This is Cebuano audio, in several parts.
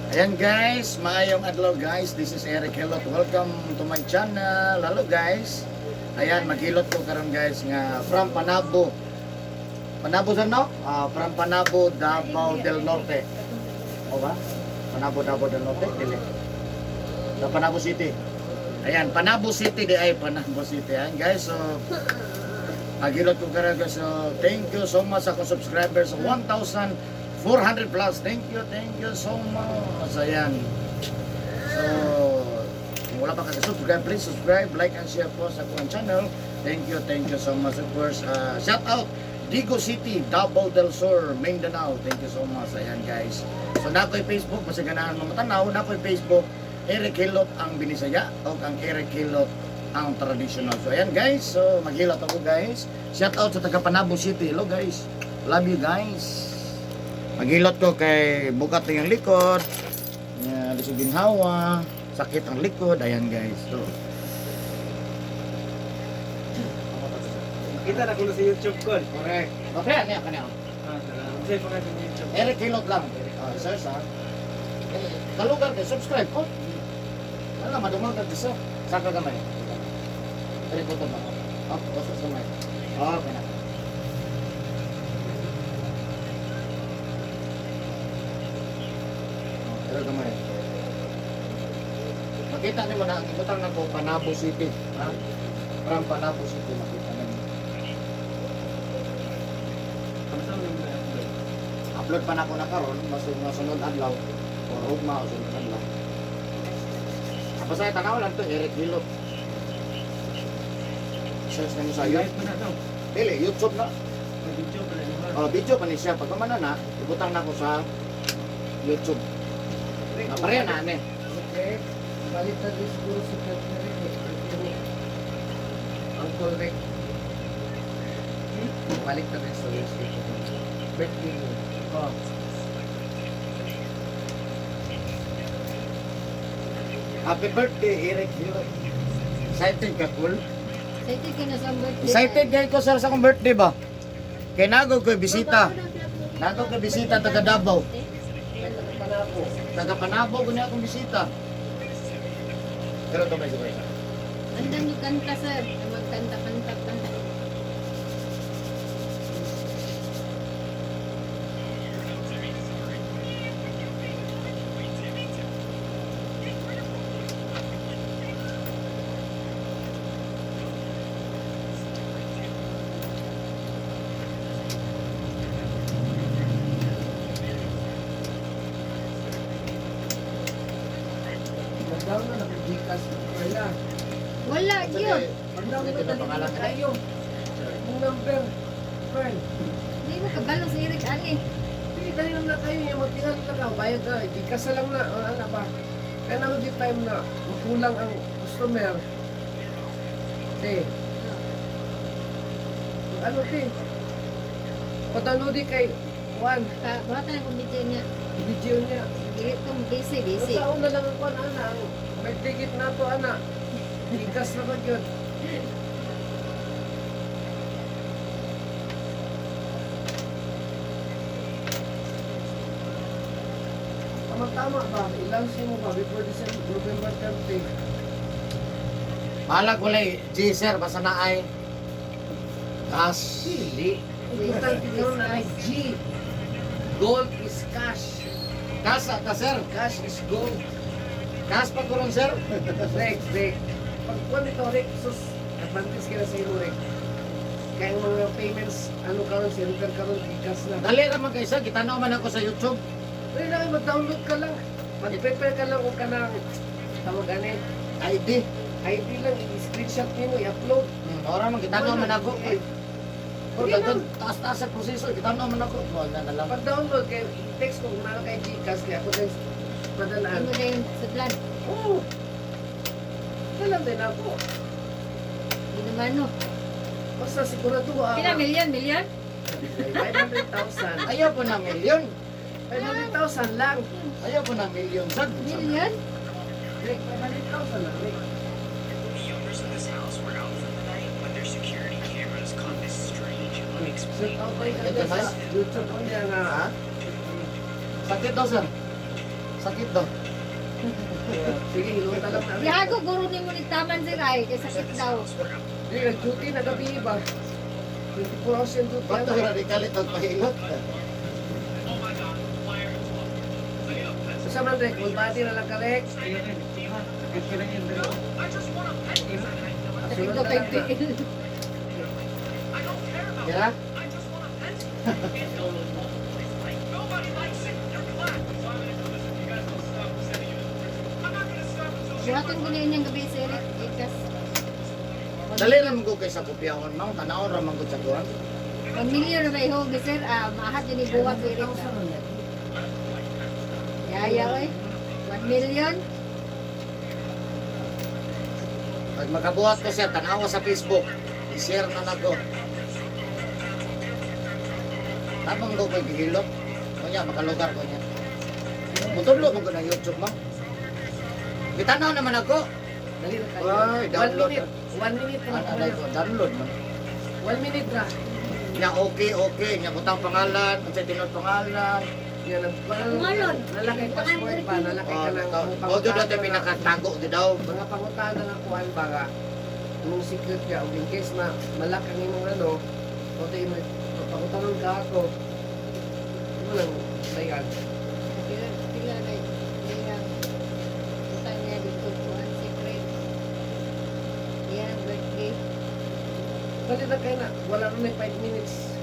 Ayan guys, maayong adlaw guys. This is Eric Hilot. Welcome to my channel. Hello guys. Ayan, maghilot ko karon guys nga from Panabo. Panabo sir no? Ah, from Panabo, Davao del Norte. O ba? Panabo, Davao del Norte? Dili. Sa Panabo City. Ayan, Panabo City di ay Panabo City. Ayan guys, so maghilot ko karon guys. So thank you so much sa akong subscribers. 1,400 plus. Thank you so much. Ayan. So, kung wala pa ka-subscribe, please subscribe, like, and share po sa akong channel. Thank you so much. Of course, shout out Digo City, Davao del Sur, Mindanao. Thank you so much. Ayan guys. So, na ako'y Facebook, masaganahan mga tanaw, na ako'y Facebook, Eric Hilot ang Binisaya o ang Eric Hilot ang traditional. So, ayan guys. So, maghilot ako guys. Shout out sa taga Panabo City. Hello guys. Love you guys. Maghilot ko kay bukat na yung likod. Yeah, lisod ginhawa, sakit ang likod. Ayan guys. So, Kita na kuno sa YouTube ko. Correct. Okay, ano yan, kanya. Ah, salamat. Say pa sa YouTube. Eric Hilot lang. Oh, sir, sa. Eh, kalugar kay subscribe ko. Ano, madungol ka dito. Saka gamay. Eric Hilot ba? Oh, basta sa gamay. Okay na. Oh, pero gamay. Makita nimo na ang ibutang nako Panabo City, ha? From Panabo City makita nimo. Kamsa mo yung upload? Upload pa na ako na karon, mas masunod adlaw or ugma o sunod adlaw. Basta tanaw lang to Eric Hilot. Search na mo sa Live YouTube. pa na daw. Dili, YouTube na. May video pa na mo. Oh, video pa ni siya. Pag kumana na, ibutang na ako sa YouTube. Ah, pareha na ani. Okay. Balik na din siguro si Pet Rick eh. Uncle Rick. Balik na rin sa YouTube. Birthday mo. Oh. Happy birthday, Eric Hilot. Excited ka, cool? Excited ka na sa birthday. Excited kayo ko sir sa akong birthday ba? Kay nago ko bisita. Nago ko bisita taga Davao. Panabo. Taga Panabo ko niya akong bisita. Pero ito may siguro. Andam yung kanta, sir. Magkanta, kanta, kanta. Nag-down na nag-Gcash. Wala. Wala, yun. Mag-down Ito na na pangalan. kayo. Yung number. Pearl. Hindi mo kabalo si Eric ani. Hindi, dali lang na kayo. Yung magtingal na ka. Bayad na. Gcash na lang na. O, ano ba? Kaya na mag time na makulang ang customer. Te. Ano te? Patano di kay Juan. Pa, wala tayo kung video niya. Video niya. Dili kong busy, busy. Sa una lang ang kuan ana, ang birthday gift na to ana. Gikas na ba gyud? Tama-tama ba? I-launch mo ba before December, November 30? Malag walay G sir basta na ay cash. Hindi. Importante karon na ay G. Gold is cash. Cash ka sir. Cash is gold. Cash pa kuron sir. Rek, Rek. Pag kuan ito, Rek, sus, advantage ka na sa imo, Rek. Kaya ang mga payments, ano karon, center karon, gikas na. Dali ra man kay sir, gitanaw man ako sa YouTube. Pwede na kayo, mag-download ka lang. Mag-prepare ka lang kung ka ng tawag ani, ID. ID lang, i-screenshot nimo, i-upload. Ora man gitanaw man ako. Eh, Pero daghan taas-taas sa proseso, gitanaw man ako. Wala na lang. Pag-download, kay i-text ko kung ano kay Gcash, kaya ako din padalaan. Ano na yung sudlan? Oo. Alam din ako. Hindi naman, no. Basta sigurado ah. Pila, million, million? 500,000. Ayaw po na milyon. 500,000 lang. Ayaw po na milyon sad. Million? Rick, 500,000 lang, Rick. The owners of this house were out for the night when their security cameras caught this strange, Shout unexplained out kay Ate sa YouTube ko niya nga. Ha? Sakit daw sir. Sakit daw. Sige, hilutan lang na. Gihago guro ni mo ni taman sir ay kay sakit daw. Di, nag-duty na gabi ba? 24 hours yung duty. Bato Ano? ra di kalit og pahilot. Sa man, Rek, full body na lang ka, Rek. Sakit ka lang yun, Rick. Sakit Sunod daw na kay lang na. tiil. Kira? Buhaton ko niya niyang gabi sir Eric ikas. Dali ra man ko kay sa kopyahon ma'am, tanawon ra man ko sa kuan. 1 million na ba ihog sir? Ah, maahat yun ibuhat ko Eric. Yaya oy. 1 million. Pag makabuhat ko siya, tanawa sa Facebook. I-share na nako. Tamang ko ko'y gihilot. Kunya, makalugar ko niya. Mutudlo mo ko ng YouTube mo. Gitanaw naman ako. Dali na kayo. Ay, 1 download. minute. 1 minute na Ano lang. na ko, download man. 1 minute ra. Nya okay, okay. Nya butang pangalan, unsay tinuod pangalan. Yan ang Pangalan. Lalaki passport pa, lalaki ka ng Oh, doon natin pinakatago di daw. Mga pangutana nga kuan ba nga imong secret ka ug in case ma malak ang imong ano, o di mo pangutanon ka ako. Mo lang bayan. Pila pila na iyang utang niya dito kuan secret. Iyang birthday. Dali na kay na, wala na 5 minutes.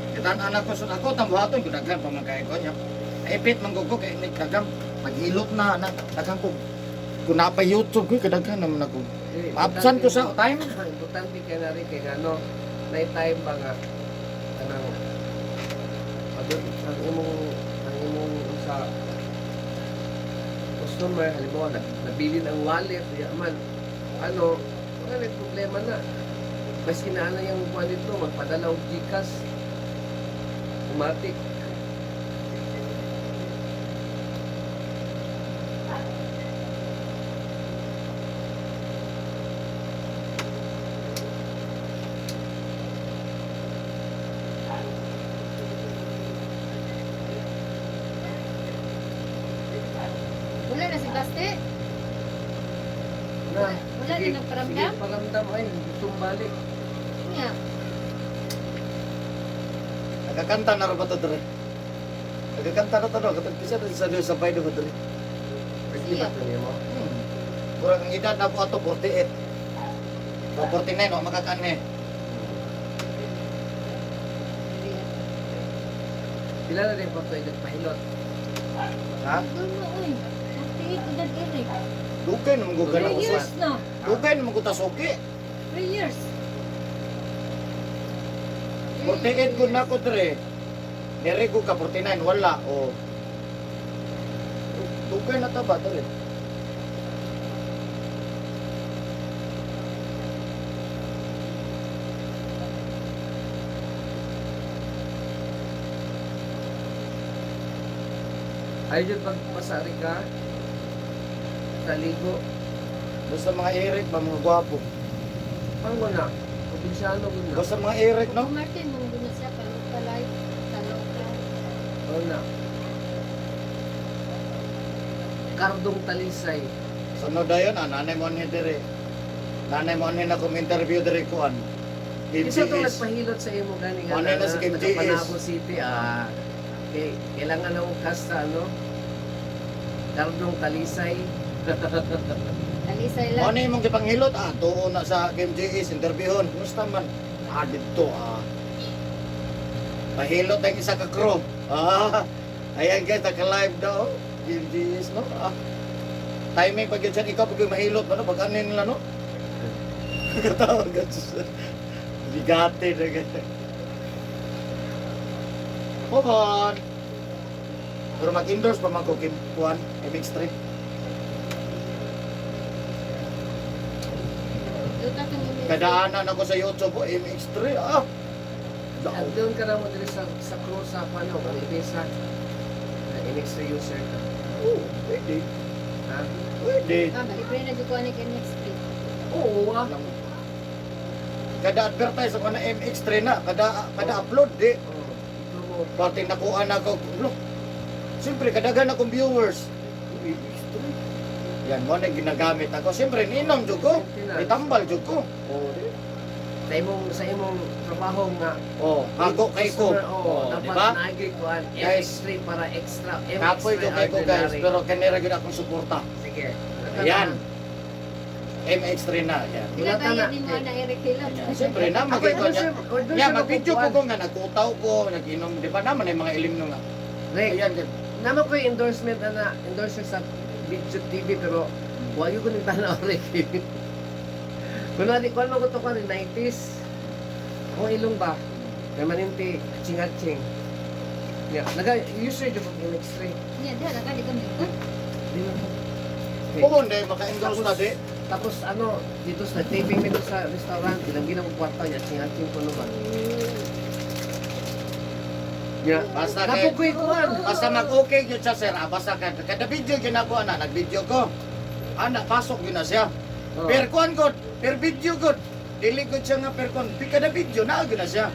Kitan anak ko sa ako tambuhaton ko daghan pa man kay ko niya. Ipit man ko kay ni daghang paghilot na na daghang ko kung napa YouTube ko kadaghan naman ako. Eh, Ma-absent ko sa time. Importante kay na rin kay ano, na time ba nga kanang ang imong sa customer halimbawa na, nabilin ang wallet di man ano wala na problema na maski na ano yung wallet mo magpadala og GCash automatic. Wala na si Baste. Na Wala sige, na nagparamdam? Sige, paramdam ay gustong balik. Nga. Nagakanta na ra ba to dre? Nagakanta na to no katong kisa sa sabay do dre. Pwede ba ito nimo? Murag ang edad na po ato 48. O 49 wa makakanhe. Pila na rin pa ito nagpahilot? Ha? Dulo oy. 48 edad Eric. Dugay naman ko 3 gana ko sa. years na. Dugay naman ko tasuki. 3 years. 48 ko na ko dre. Nere ko ka 49 wala o. Dugay na ta ba dre? Ay, dyan pagpasari ka, sa ligo, Basta mga Eric ba mga gwapo. panguna, probinsyano gud na. Basta mga Eric no. Martin, mong guna siya, palupalay, taloka. Ano na. Kardong Talisay. Sunod dayon ah, nanay mo ni dere. Nanay mo ni na kong interview dere kuan. Isa itong MGS. nagpahilot sa imo gani nga Ano na si Kim taga GS? Panabo City ah kay kailangan akong cast sa ano Kardong Talisay. Talisay lang. Mo ni imong gipanghilot ah, tuo na sa MGS interviewon. Kumusta man? Ah, didto ah. Pahilot ang isa ka crew. Ah, ayan guys, naka-live daw. MGS no. Ah. Timing pag yun siya, ikaw pag mahilot ano pag ano nila no. Katawa ka sus. Bigate na ganyan. Pohon. Pero mag-endorse pa man ko Kim Kuan, MX3. Duta kang email. Kadaanan ako sa YouTube, oh, MX3 ah. At doon ka na mo diri sa crew sa ano, kung ibisa na MX3 user ka. Oo, pwede. Ha? Pwede. Ah, malibre na dyan ko ani kay next week. Oo ah. Kada advertise ako na MX3 na, kada upload di. Oh, promote. Parte nakuha na ako, look. Siyempre, kadaghan akong viewers. Yan mo na ginagamit ako. Siyempre, ninom jud ko. Itambal jud ko. Oh, di. Sa imong trabaho nga Oh, hago kay ko. customer, oh, Oh, di dapat ba? naagi kuan Guys, MX3 para extra MX3 Kapoy ko kay ko guys, ordinary. pero kanira gyud akong suporta. Sige. Ayan. MX3 na. Yan. Pila Wala ta na. bayad ni mo na Eric Hilot. Ayan. Siyempre na magay ko niya. Ya, mag-video ko ko nga nagkutaw ko, nag-inom, di ba naman ay mga ilim no nga. Rick, Ayan, gud. naman ko yung endorsement ana, endorser sa video TV pero wa gyud ko ning tanaw Rick. Kunwari kuan man ko to kuan 90s. Ako ilong ba? Permanente ching-ching. Yeah, naga user jud ko MX3. Niya, diha ra ka di kami. Di na ko. Okay. Oo, hindi maka-endorse na di. Tapos ano, dito sa taping dito sa restaurant, ilang ginang kwarta niya, ching-ching ko no ba? Yeah. Basta kay Napukoy kuan. basta mag-okay gyud siya sir, ah, basta kada video gyud ako ana, nag-video ko. Ana pasok gyud na siya. Oh. Per kuan god, per video god. Dili gud siya nga per kuan, kada video na gyud na siya.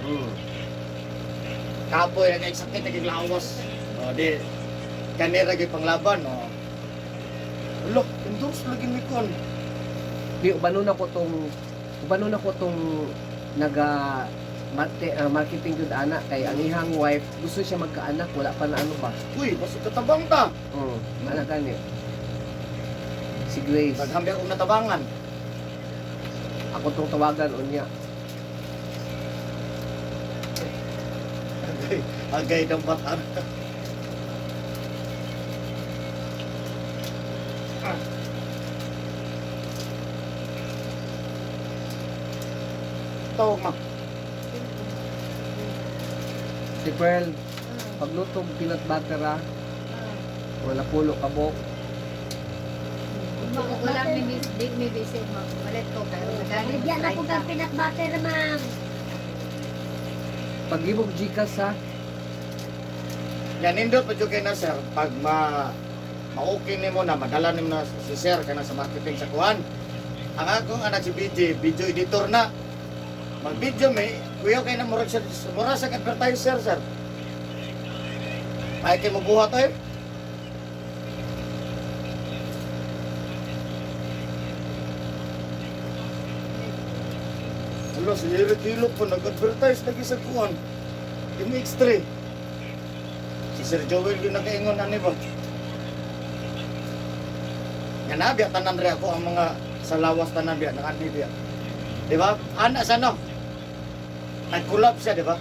Kapoy nag sakit naging lawas. O di kanira gyud panglaban o. Look, endorse lagi ni kuan. Di ubano na ko tong naga marketing jud ana kay ang ihang wife gusto siya magkaanak wala pa na ano ba. Uy, basta katabang ta. Mm, ana gani. Si Grace. Daghan akong natabangan. Ako tong tawagan unya. Agay, agay ng batan. Tawag ma. Si Pearl pagluto og peanut butter ah, wala pulo kabok. Wala mi di mi busy mo. Palit ko kayo. Bigyan ako ng peanut butter, ma'am. Pagibog Gcash ha. Yan nindot pa jud kay na sir pag ma ma-okay nimo na madala nimo na si sir kana sa marketing sa kuan. Ang akong anak si BJ, video editor na. Mag-video may kuya kay na murag sa mura sa advertiser sir. Ay kay mo buhat eh. Alo, si Eric Hilok po, nag-advertise lagi sa kuan. MX3. Si Sir Joel yung nakaingon ani ba? Nga na, biya tanan rin ako ang mga sa lawas tanan biya, nakani biya. Di ba? Ana sa no? Nag-collab siya, di ba?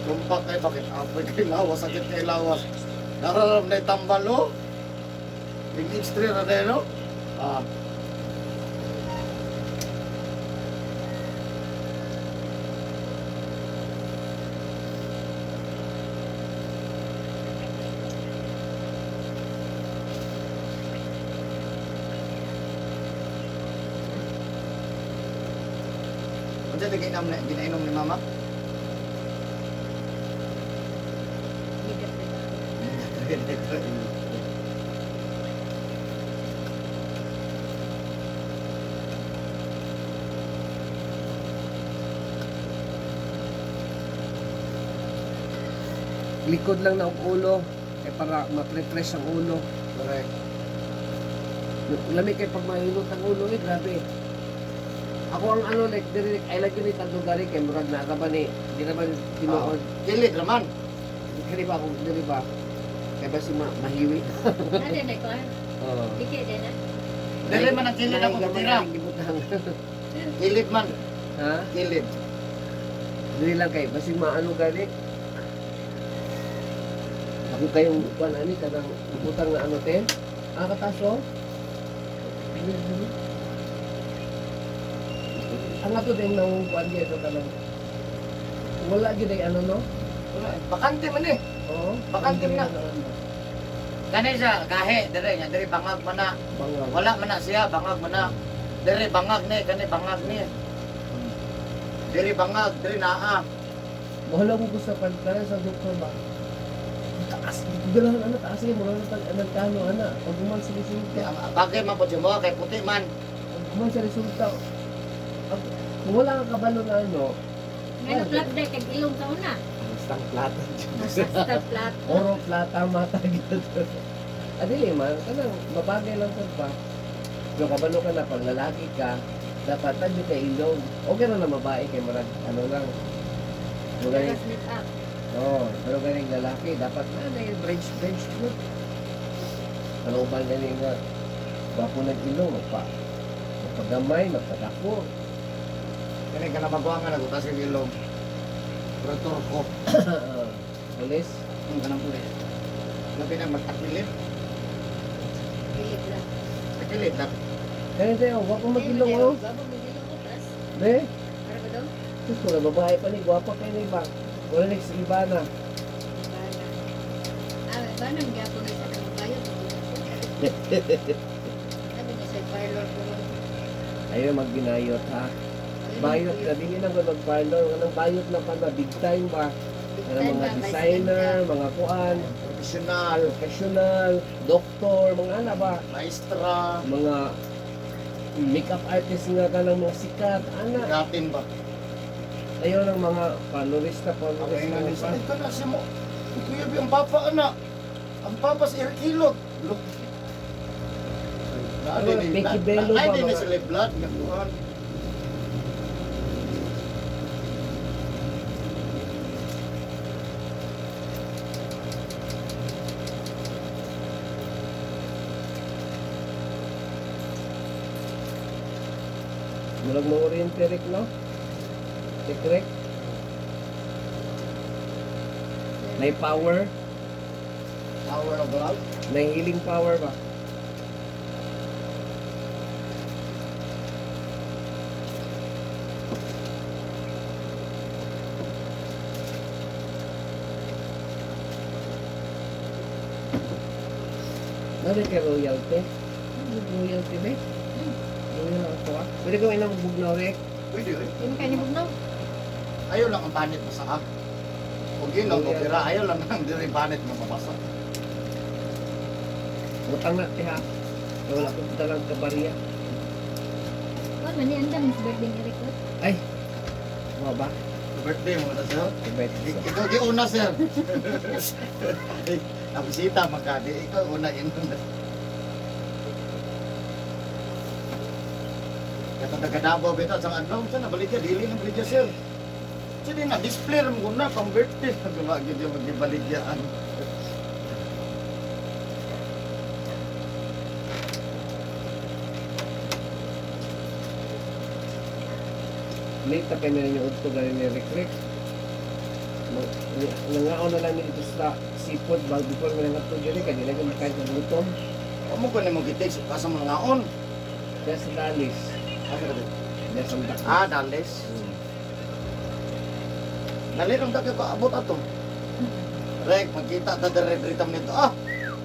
Lumpak kay bakit apoy kay lawas, sakit kay lawas. Nararam na tambal oh. Yung X3 na na no? Ah. Unsa di ginainom ni mama? Likod lang na og ulo kay para ma-refresh ang ulo. Correct. Lami kay pag mahilot ang ulo eh, grabe. Ako ang ano like diri I like yun ni gari kay murag na ra ba ni di ra ba tinuod. Gilid raman. Diri ba ako diri ba? Kay ba si mahiwi? Ano na ko? Oo. Diki din na. Dili man ang gilid ako tira. Gibutang. Gilid man, Ha? gilid. Diri lang kay basig maano gani. Ako kayong kuan ani kanang butang na ano te. Ah kataso. Diri, diri. Ang ato din nang kuan gyud kanang wala gyud ay ano, no? Wala, bakante man eh. Oo. Bakante na. Kani siya, gahe, dire nga, dire bangag man na. Bangag. Wala man na siya, bangag man na. Dire bangag ni, kani bangag ni. Dire bangag, dire naa. Bahala ko sa pagkara sa doktor ba. Taas, di ko ganahan ana, taas eh, mura na tag anagkano ana. Pag human sa Di, resulta, ang bagay man po siya mo, kay puti man. pag human sa resulta, kung wala kang kabalo na ano, Nga na flat deck, kag ilong sa una. bastang plata. Basta flat. Oro plata mata gyud. Adili man, kanang mabagay lang sad ba. Pero kabalo ka na pag lalaki ka, dapat tadyo kay ilong. Okay ra na babae kay murag ano lang. Murag Tapos make up. Oo, pero galing lalaki, dapat na na yung bridge, bridge good. Ano ba galing nga, gwapo nag-ilong, magpagamay, magpadako. Kani ka na magwangan ako, tas yung ilong. Pero turko. Pulis, Ang kanang pulis. Labi na magtakilid. Pilit lang. Takilid lang. ganyan tayo, gwapo mag-ilong, oh. Gwapo mag-ilong, oh, tas. Be, Para ba daw? Diyos ko, na babae pa ni, gwapo kayo na iba. Wala next iba na. Bana. Ah, bana, magyapon na siya ng bayot. Sabi niya sa parlor ko. Ayaw magbinayot, ha. Bayot na, dili na ba mag-parlor? Anong bayot na pa na, big time ba? Big Ano time mga ba, designer, mga kuan, Professional, professional, doktor, mga ana ba? maestra, Mga makeup artist nga kanang mga sikat ana gatin ba? ayaw ng mga parlorista Okay parlorista nga nga ni pa. sa ito na si mo. Kuya Bi, ang papa ana. Ang papa si Erkilot. Look. Ano, Becky Bello ba Ay, di na mga- sila blood. Nga kuhan. Murag mga oriente rek, no? Rek rek may power, Power of love. may healing power ba? Ano kay royalty? Royalty ba? Royal ako ah. Pwede ko ilang bugnaw rek. Pwede eh. Hindi mo kayo ni Bugnaw. Ayaw lang ang banit mo sa ah. O ginong, o pira, ayaw lang ang diri banit mo mabasa. Utang na tiha. Wala akong dalang kabariya. Wala, man ni andam sa birthday ni Rico. Ay! Mga ba? Birthday mo na, sir. Invite ko. Ikaw di una, sir. Nabisita magkadi. Ikaw una yun. Katong taga Davao bitaw sa adlaw sa nabaligya dili na baligya sir. Sige na display ra mo na pang birthday gumagid yung magibaligyaan. Late na kami ninyo udto gani ni Rick Rick. Nangaon na lang mi dito sa seafood bago before mi nangadto diri kay dili ko makain sa gutom. Amo ko nimo gitik sa mga ngaon. Diya sa Dalis. Asa ka dito? Diya sa Dak. Ah, Dales. Dali lang tayo kaabot ato. Rek, magkita ta dire diri nito. Ah,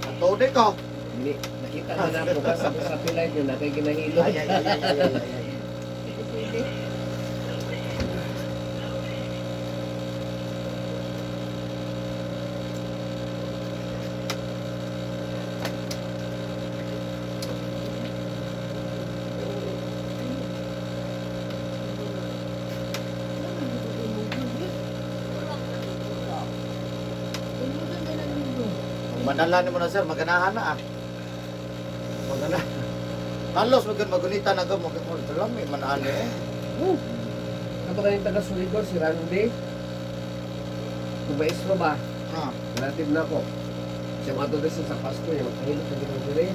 atode ko. Dili nakita na na ko sa sa pilay nyo na kay ginahilo. Ay, ay, ay, ay, ay, ay, ay. Pwede, pwede. Madala nimo na sir, maganahan na ah. Magana. Halos magud magunita na ko mo lami man ani eh. Woo! Kato kaning taga Surigao si Randy. Kung maestro ba? Ah, Relative na ako. Siya mga doon sa Pasko, yung magkahilot na ginang diri.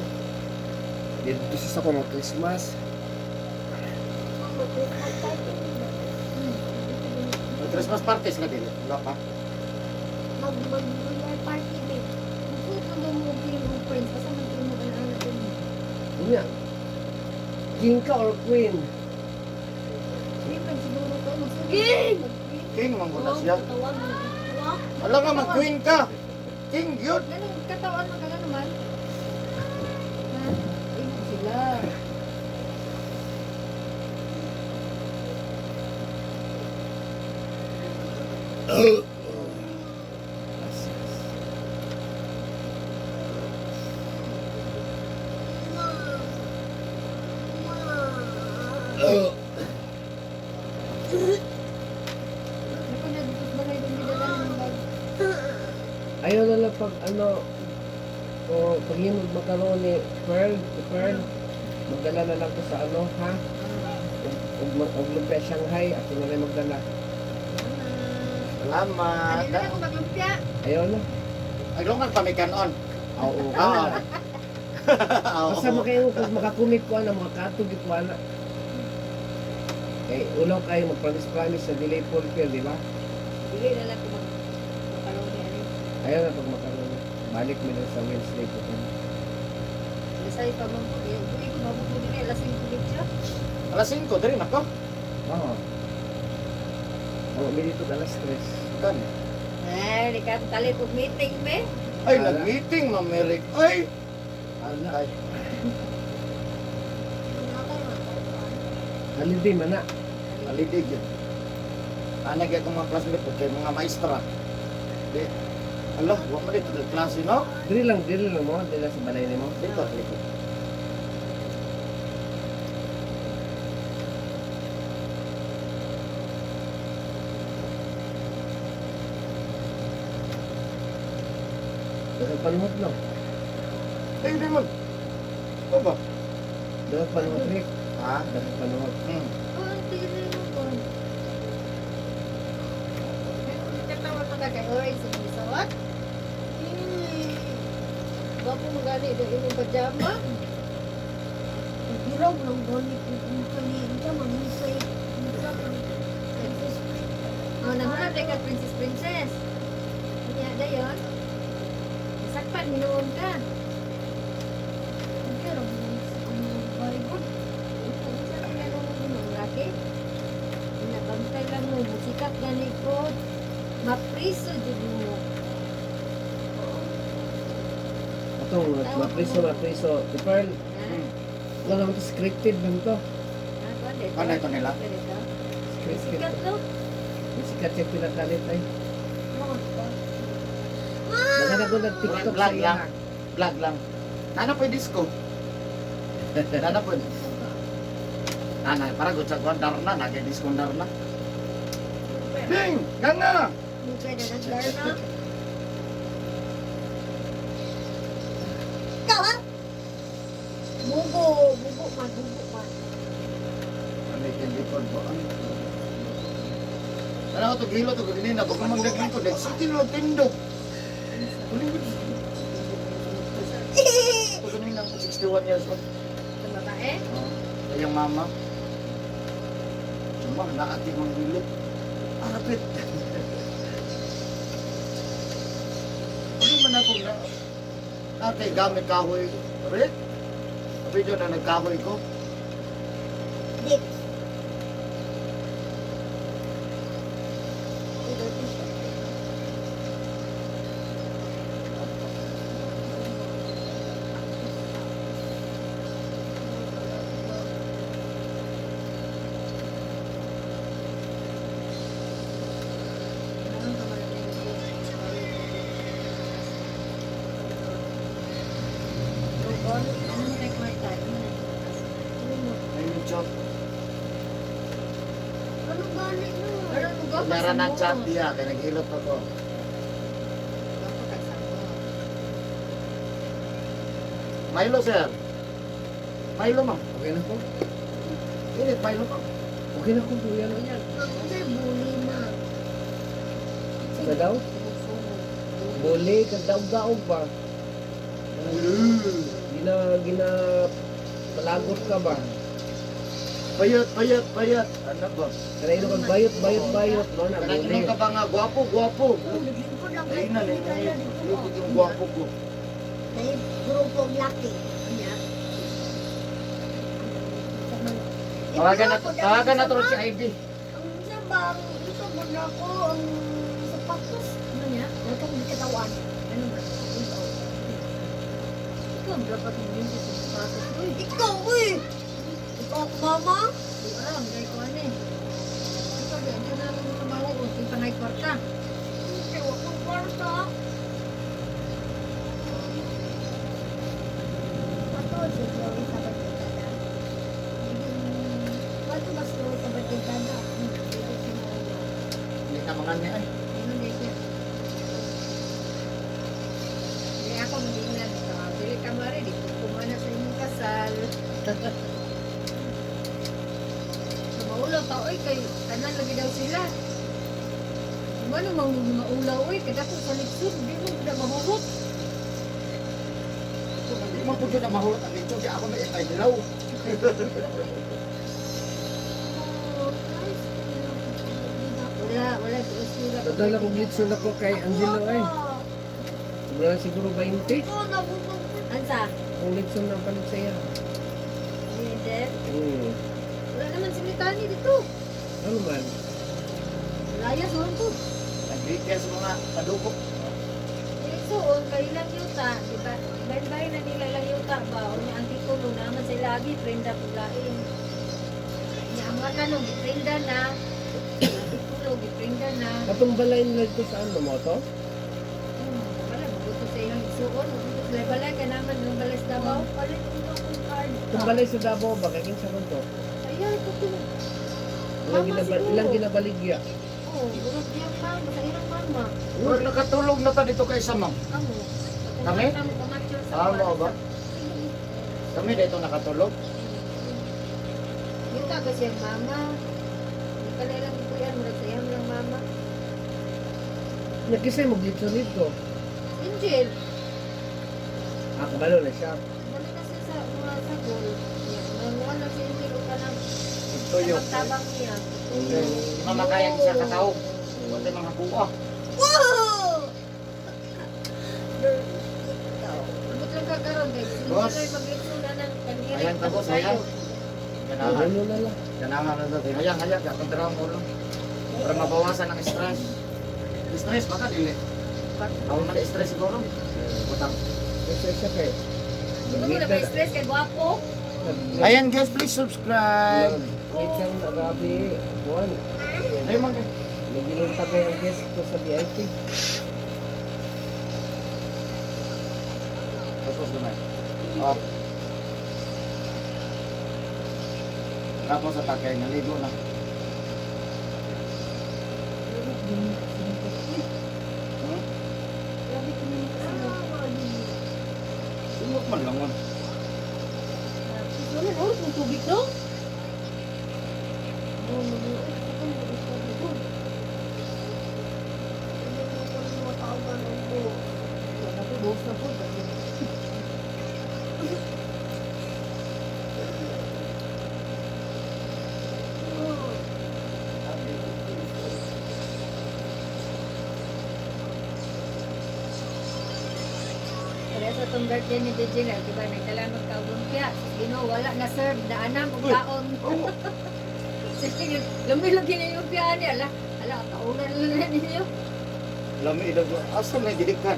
Dito siya sa ko Christmas. May Christmas party sila dili. Wala pa. Mag mag New Year party babe. Magsuot man daw mo og king o prince basta man kayo mo ana din. Unya. King ka or queen? Di King! King man ko na siya. Tawag mo na. Wala nga mag-queen ka. King yun. Ganun, katawan mo ka naman. Ha? Ingon sila. Ako na dito sa balay, doon gidala ng bag. Ayaw na lang pag ano, o pag yun macaroni, Pearl, Pearl, magdala na lang ko sa ano, ha? Ug lumpia Shanghai, ako na lang magdala. Salamat. Ano na ako maglumpia? Ayaw na. Ay, lungan pa may kanon. Oo. Oo. Oo. Basta makayo kung makakumit ko ana, mga katog ko ana. Kay ulaw kayo mag-promise-promise sa delay fulfill, di ba? Dili na lang ko mag macaroni ani. Ayaw na pag macaroni. Balik mo lang sa Wednesday ko. Lasay pa man po. Eh, buhi ko mabot mo dili alas 5 dito. Alas 5, diri na ko. Oo. Oo, may dito alas 3. Kan. Ay, di ka talit og meeting be. Ay, Ala. nag-meeting, Ma'am Eric. Ay! Ala. Ay, Holiday man na. alidig yun. Anag akong mga classmate ko kay mga maestra. Di, ala, wa man dito sa klase, no? Diri lang mo, diri lang sa balay nimo. Dito, likod. Daghang panuhot no. Ay, di man. O ba? Daghang panuhot Rick. Ha? Daghang panuhot. Hmm. Oh, tigil mo ko. Katawa pa ka kay Orange sa Bisawat. Gwapo mo gani do imong pajama. Biraw lang gani ko kung kani unsa man unsay unsa man princess. Oh, nahunap day ka princess princess. Unya dayon. Sakpan hinuon ka. Biraw lang ang very good. Unsa man nga nung imong laki? Nabantay lang mo musikat gani ko. Mapriso jud mo. Atong mapriso, mapriso. Si Pearl, Ha? wala naman to scripted man to. Ah, kuan dito. Ano ito nila? Kuan dito. Scripted. Sikat no? Sikat siya pinakalit ay. Mga ba? Daghang ako nag-TikTok sa Vlog iya. lang. Vlog lang. Nana po yung disco. Nana po. Nana, parang gutsa ko, darna, nagay disco darna. Ding! Ganga! Mukha na nagdarna. Ikaw ha? Bugo, bugo man, bugo man. Ano yung likod ba? Ano ko to gilo to ganina, baka mang ko dek sa tilo tindog. Ito ganina ako 61 years old. Ito babae. Oh, yung mama. Cuma naati mang gilot. Arapit. Ano man ako na Ate, gamit kahoy. Rick? Video na nagkahoy ko. Dik. Ano mo kay kwarta? Ano na? Ay, yung chat. Ano gani no? Pero mo gwapo Meron sa na mo. chat diya, kaya naghilot ako. Gwapo ka sa mo. Milo, sir. Milo, ma'am. Okay na ko. Init, Milo, ma'am. Okay na ko kuya no yan. Ang unsay bully ma. Sa daw? Sumog-sumog. Buli kag daog-daog ba? Gina gina palagot ka ba? Payat, payat, payat. Ano ba? Kanay kag bayot bayot bayot no na Kanang buli. inom ka ba nga, gwapo, gwapo. Oh, naglingkod lang Ay na, kay kaya dito. lukot yung gwapo ko. Nay grupo og laki. Unya. Tawagan na, tawagan na to si Ivy. Ang unsa ba ang ito mo na ako ang sapatos? Ano niya? Wala kong katawan. Ano ba? Ikaw. Ikaw ang dapat mo yun sa sapatos. Uy, Ikaw, uy! Ikaw ako, mama? ah, ang gay ko ano eh. Ikaw, di, ang na lang trabaho ko. Kita nga'y kwarta. Hindi, akong kwarta. Pato, si Chloe sa birthday dada. Pato ba si Chloe sa birthday dada? Hindi na mga niya eh. Ano di siya? Hindi ako mangingan. Dili ka mare, di ko kumana sa imong kasal. So, maulaw pa, oy, kay tanan lagi daw sila. Ano mang maulaw, oy, kada ko sa litsud, di mo na mahugot. Hindi mo po na mahulot ang dito. Di ako may ay hilaw. Wala, wala, sila. Dadala kong litson ako kay Angelo ay. Wala siguro 20. Ikaw, nabubog. Ansa? Kung litson ang palit sa iya. Hindi. Wala naman si Mitani dito. Ano man? Layas, wala ko. Nag-request mga padukok. Suon, kayo lang yuta, di ba? Baybay na nila lang yuta ba? O niya ang titulo naman sila lagi, prenda pulain. Niya ang mga tanong, giprenda na. Ang titulo, giprenda na. Katong balay nila dito sa ano mo to? Wala, maguto sa ilang suon. Maguto sila balay, kaya naman ng balay sa Davao. Palit ko akong card. Itong balay sa Davao ba? Kaya kinsa man to? Ay, ito to. Ilang, Mama, siguro. ilang ginabaligya? Oo, burat diyang mama, sa ilang mama. Pero nakatulog na ta dito kay sa ma'am. Amo. Kami? Kami? Ah, mo ba? Kami dito nakatulog. Yuta ba siyang mama? Hindi ka na ilang ikuyan, murag sa iyang lang mama. Nakisay mo litson dito. Angel, Ah, kabalo na siya. Dali na siya sa mga sagol. Yan, Manguha lang si Angel o kanang Tuyo. tabang niya. Di mamakaya isa ka tao. Wala mga kuha. Wow! Abot lang ka karon guys. Hindi Boss. na mag-litso na ng kanira. Ayan ka, boss, ayan. Ganahan. Ano na lang. Ganahan na dati. Hayang, hayang. Kontra ang ulo. Para mabawasan ang stress. Stress baka dili. Ako man stress siguro. Butang. Kasi siya kay. Hindi mo na may stress kay gwapo. Ayan guys, please subscribe. Wait lang, Rabi. Buwan. Ayun mga Nagilunta ko yung guest ko sa VIP. Tapos gamay. Up. Tapos sa takay, naligo na. Grabe ko na Sumok man lang man. Wala na oras ng tubig no? Oh, mabuo. Wala ko, boss na po. Kaya sa itong birthday ni DJ na, di ba, nagdala magkaulumpia. Ginoo, wala na serve, naanam og kaon. Sige, lami-lagi na yung lumpia niya. Ala, ala, kaunan lang na ninyo. Lami daw. Asa may didikan?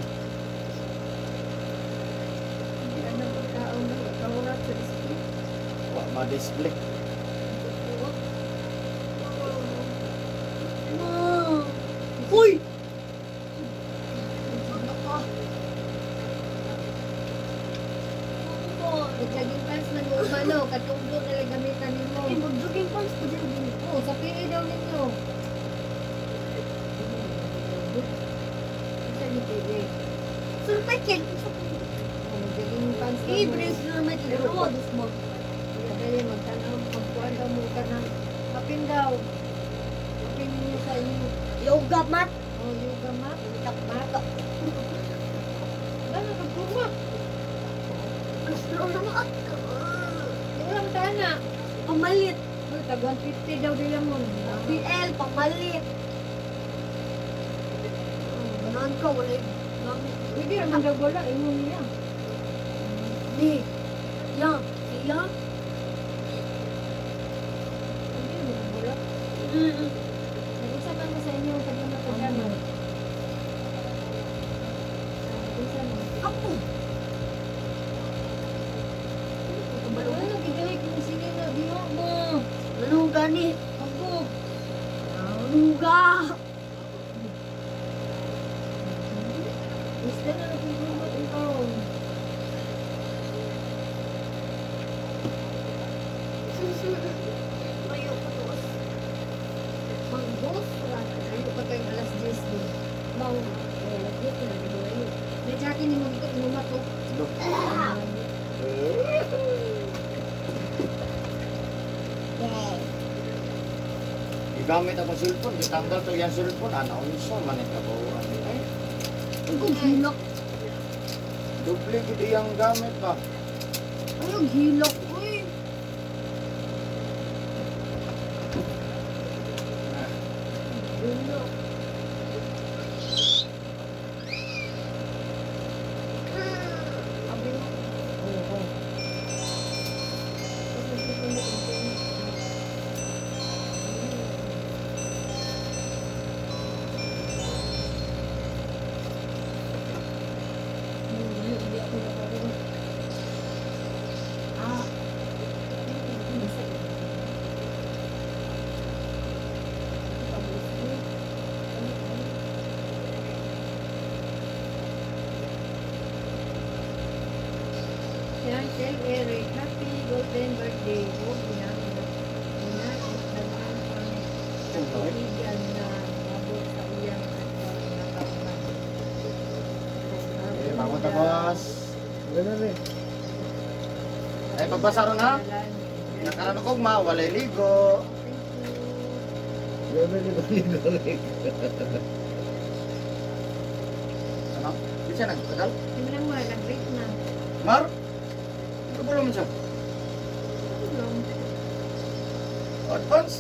Naanam og kaon, kaunan sa display. Wa ma-display. Uy! Nag-jogging pants man mo umano, katunggo na lang gamitan nimo. Ay, mag-jogging pants ko din din. Oo, sa PE daw ninyo. Sa ni PE. Sir Michael, Oh, mag-jogging pants daw eh, mo. brace na Michael. Ano, dos mo. Kaya dali, magtanaw, magkuhan daw mo ka ng kapin daw. Kapin ninyo sa inyo. Yoga mat. Oh, yoga mat. Mat. Wala na kaguma. Ano naman? Wala mo tayo na. Pamalit. Uy, tag 150 daw nila mo. BL, pamalit. Ganahan ka, wala yung gamit. Pwede naman daw wala, ingon niya. Ni. Ya. Siya. Pwede naman wala. Manuga! Gusto na nagugulot ang taon. Mayo ko to. Mag-golf ra. Ayo pa kayong alas 10 din. Mau, eh, nag-golf na di ba ayo. May jacket ni mo dito inuma to. Gigamit akong cellphone, gitanggal to yung cellphone, ana unsa man ang kabuuan. Ay, Ang hilok. doble gid iyang gamit ba. Ay, ang hilok. Uy. Hilok. Abi mo. Oo. Tapos nagpipon mo kung sino. Hindi, hindi ako nakarinig. Ah. Yan, tell Eric, happy golden birthday. Huwag na, na, na, kaibigan na mabot sa iyang adlaw na kauban. Eh, bangon ta, boss. Ganun rin. Ay, pagbasa ron ha. Nakaroon ko ma, walay ligo. Thank you. Ganun rin. Ganun rin. Ano? Di siya nagtagal? Di mo lang mo, nag-rate na. Mar? Kabulo man siya. Tulong. Advance.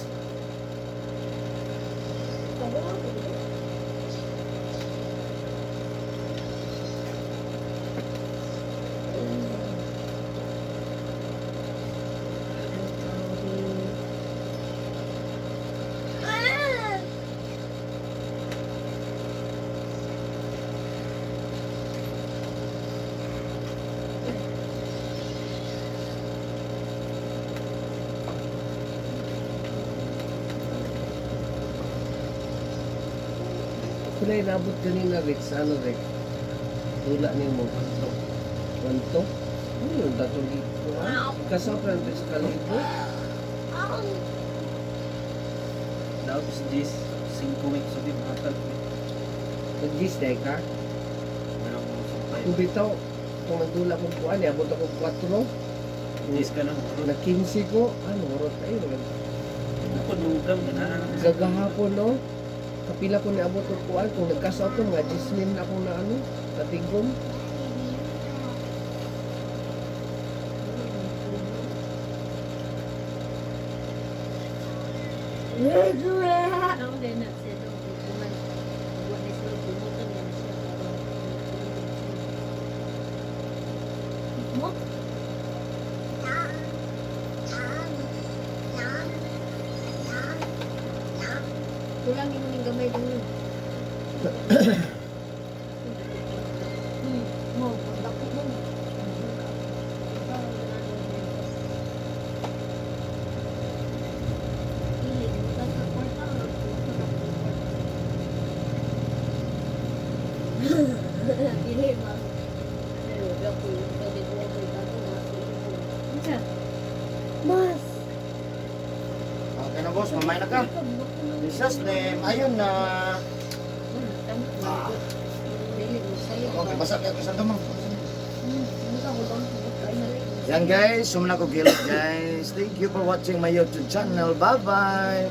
Sila inabot kanina, Rick, sa ano, Rick? Tula niyo mo, kwanto. Kwanto? Ano yung datong gikuha? Kasama pa sa kalibo? Daot sa Gis, 5 weeks so di mahatag. Nag-gis day ka? Meron mo sa Kung bitaw, kung nagdula kong kuan, abot ako 4. Gis ka na mo. Nag-15 ko, ano, urot tayo. Ako nugang ganahan. Gagahapon, no? Kapila ko niabot og kuan, kung nagkaso ako, mga Jasmine na akong na ano, katigom. Ako din na siya daw, kuman. Buwan na siya, bumutan na siya. Mo? Kulang yung ning gamay dun. Mo, dako mo. Dili, sa kwarta, Dili ba? Pero dako yung pwede ko ako itato na. Unsa? Mas. Okay na boss, mamay na ka. Jesus name, ayun na. Dili mo sayo. Okay, basa kaya ko sa dumang. Yan guys, sumna ko gilot guys. Thank you for watching my YouTube channel. Bye-bye.